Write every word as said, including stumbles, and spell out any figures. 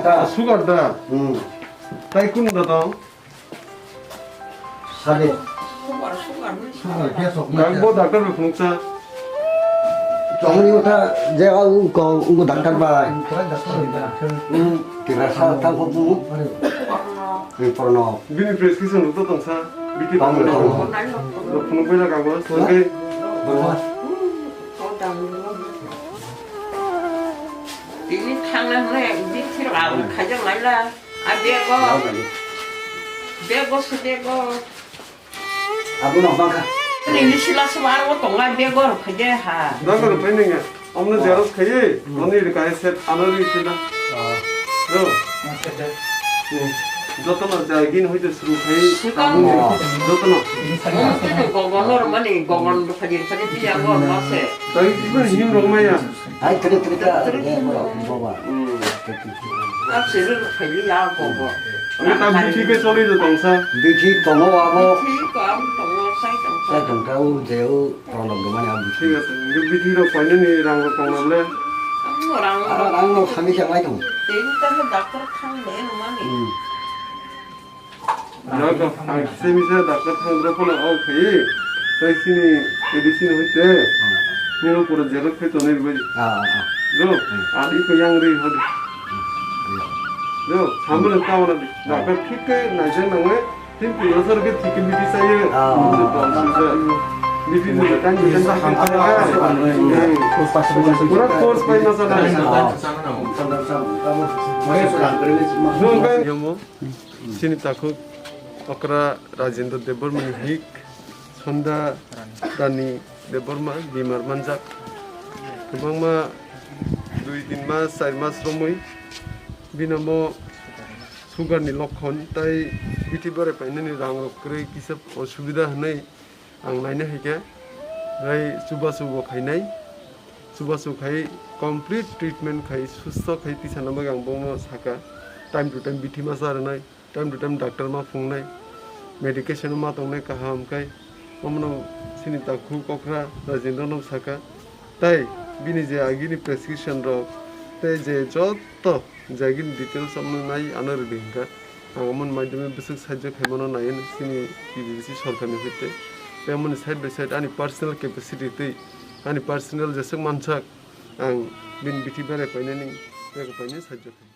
Sugar da? Hmm. Tai kun da tong? Sade. Sugar, sugar, sugar. Sugar, gas of. Nang bo doctor bai phunuksa. Tongni uta je ungko, ungko doctor bai. Doctor bai. Hmm, tira sa tang ko bu. Ni porno. Bini prescription rok to tongsa. Biti tong, tong. Phunuk bai na kago. Sangke. Tini thangna hwnwi bithi rok aboni khaijak laila. A bego. Bego se bego. Abo no bangkha. Ni sila se aro tonga bego rok khaide ha. Nang rok phai nang ya. Omno xerox khaiye. Oni rika set ano ri sila. Do. Jotono jai gin hoite suru khai. Sukang. Jotono. Gogon rok mani gogon phajir phajir tiya go mase. Tai ibu him rok maya. Hai, tiri, tiri ta, eh, baba. Hmm. Ap sirur pheli ya bobo. Ami ta bithi ke choli do tongsa. Bithi tongo abo. Bithi ko am tongo, sai tongsa. Sai tongsa, u je u problem do mani abo. Thik ase. Ngi bithi rok painani rang rok tong na ble. Ang rang. Aro rang no sami se mai tong. Tei ta doctor thang le no mani. Hmm. Nokha, ang simi sa doctor thangdra phano au khai, tai sini medicine hoite, nino pura xerox khai tonwi rwbai. Ah, ah, ah. Do, hmm, ah, iko yang ri hodi. Hmm. Do, sambil tahu nanti. Hmm. Doctor thik ke naijak nangwe, tin pura sar ke thik ke biti saye. Ah. Itu bom sisa. Biti ni kan kita. Hmm. Pura course pai masa na. Ah. Do, kan. Chini takhuk okra Rajendra Debbarma ni hik Sonda Rani Debbarma bimar manjak. Kwbangma dui tin mas, char mas romwi binomo sugar ni lokhon tai bithi berai painani rang rok kwrwi kisa osubida hwnwi ang naina hai khe, rai chubachu bo khainai, chubachu khai complete treatment khai susto khai tisana bagwi ang bono saka, time to time bithi ma cha rwnai, time to time doctor ma phungnai, medication ma tongnai kaham khai, omono chini takhuk okra Rajendra no saka, tai bini je agini prescription rok, tei je joto jagini details omono nai ano rwdi hinkha. Ang omono maidagwi bwswk sahajyo khaimano nai hwnwi chini T B B C sorkarni hoite. Tei omono side by side ani personal capacity tei ani personal jeswk mansak ang bini bithi berai painani, bega painani sahajyo khai.